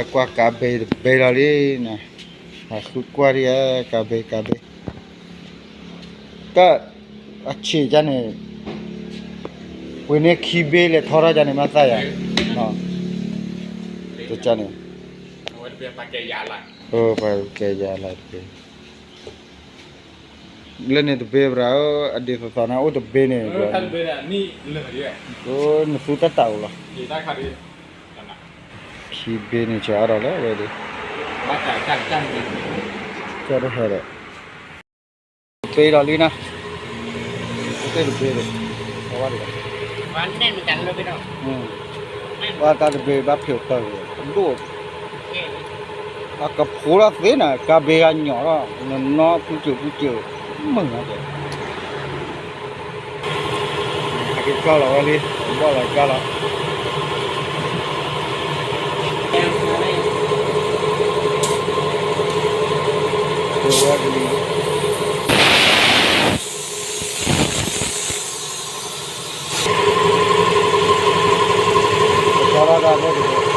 ကွၢ်ကါဘ့တဘ့လီၤလံန့ၣ်, ဟးဃုကွၢ်ဒံးဧါ ကါဘ့ကါဘ့, တၢ်အဆံးကန့ၣ်, ပှ့ၤန့ၢ်ခံဘ့လဲၤထီထီၣ်ကန့ၣ်မးသၣ်ယၤ, တကန့ၣ်, ပှၤကဲယၤလၢတက့ၢ်. လၢန့ၣ်တဘ့ဘြၤဧၢ, အဒ်သိးသိးန့ၣ်အိၣ်တဘ့န့ၣ်, နသူတၢ်တၢ်အိၣ်လီၤ, ခံဘ့န့ၣ်ဆၢအါထီၣ်လၢဝဲဒၣ်, ကၢ်တဟဲဒီး, တဘ့ဒီးလံနၤ, တဘ့ဒီး, ပှၤတၢ်တဘ့ဘၣ်ဖံးတၢ်ဂ့ၤ, အဒိၣ် အကဖိလီၤသ့န့ၣ် ကါဘ့ဂၤညီၣ်လီၤ, နနီဖုစၢၤဖုစၢၤ, မုာ်နီၤ, အကကၢ်လီၤဝဲလံ, ဘီၣ်လီၤကၢ်လီၤ, ဝဲကလံၤ ကထီထီၣ်တၢ်န့ၣ်တဘ့ၣ်, တၢ်လဲၤဒ်အီၤ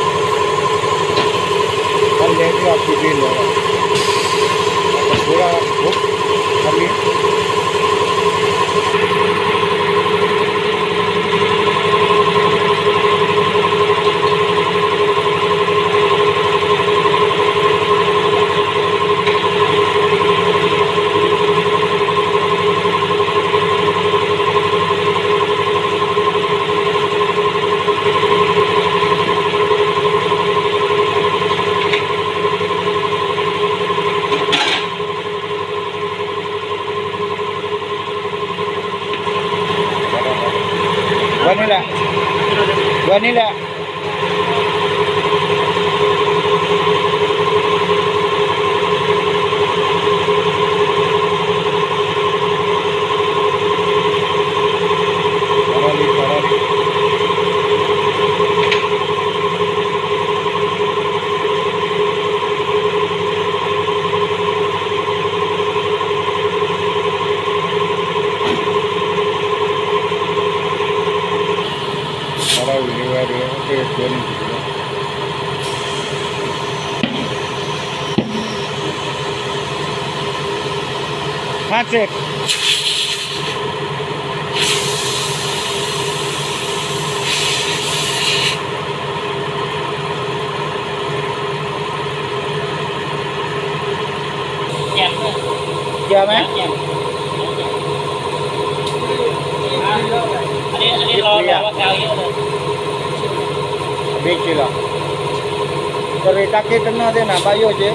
ခံဘ့ၣ်လီၤ, ကဖိဒၣ်ကဖိ, အမ့ၢ် ဝဲန့ၣ်လဲၣ်, ဝဲန့ၣ်လဲၣ်. ဘ့ၣ်က့လီၤ, တရံးတၢ်က့တနီၢ်သ့ၣ်နၤဘၣ်ယိၣ်က့,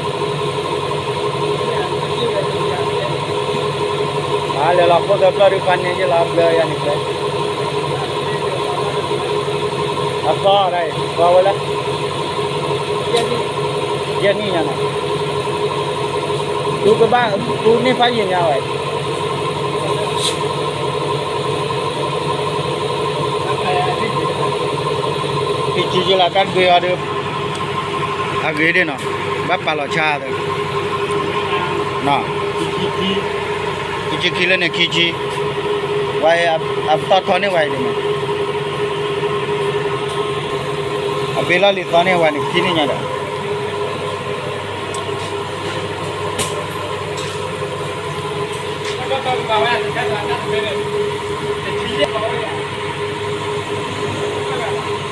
မၤလဲၤလီၤခိၣ်သၢဖျၢၣ်ဒုးပှၤန့ၣ်ယ့ၣ်လီၤ ဘျၢယၤန့ၣ်ကျဲ, အသီဒၣ်အံၤ သီဝဲလၢ ယဲၢ်နံၣ်ညါနီၤ, သုကဘၣ်သူန့ၢ်ဖးယံာ်ညါဝဲ, ခံဆံယ့လးတၢ်တဘ့ၣ်အီၤဒီး, အဂ့ၤဒ်နီၤ, ဘၣ်ပာ်လီၤဆါသၢ, ခံဆံခံလၢန့ၣ်ခံဆံ, ဝဲအသီထီန့ၢ်ဝဲအံၤဒ်နီၤ, အဘ့ၣ်လီၢ်လံၤသီန့ၢ်ဝဲန့ၣ်ခံနံၣ်ညါဒီး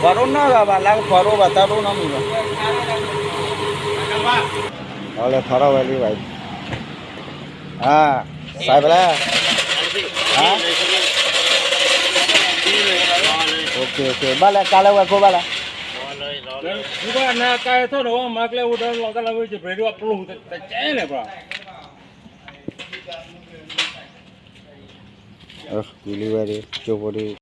ပှၤရိၣ်နီၢ်ဂၤဘၣ် လၢကပှၤရိၣ်ဘၣ်တၢ်ရိၣ်နီတမံၤဘၣ်, အလဲၤထီထီၣ်ဝဲလံဘၣ်, အါ, စဲးပလဲၣ်, အါ, ဘၣ်လဲၣ်ကါလၢဝဲခိၣ်ဘၣ်လဲၣ်, ဘၣ်နကါထီၣ်ဒီးမၤကျဲအိၣ်ဒီးလီၤတၢ်လၢဝဲယပျဲၢ်ဒုးအပျိၢ်တကဲန့ၣ်ဘၣ်, ဝံၤလံဝဲဒၣ် ကၠိဖိဒၣ်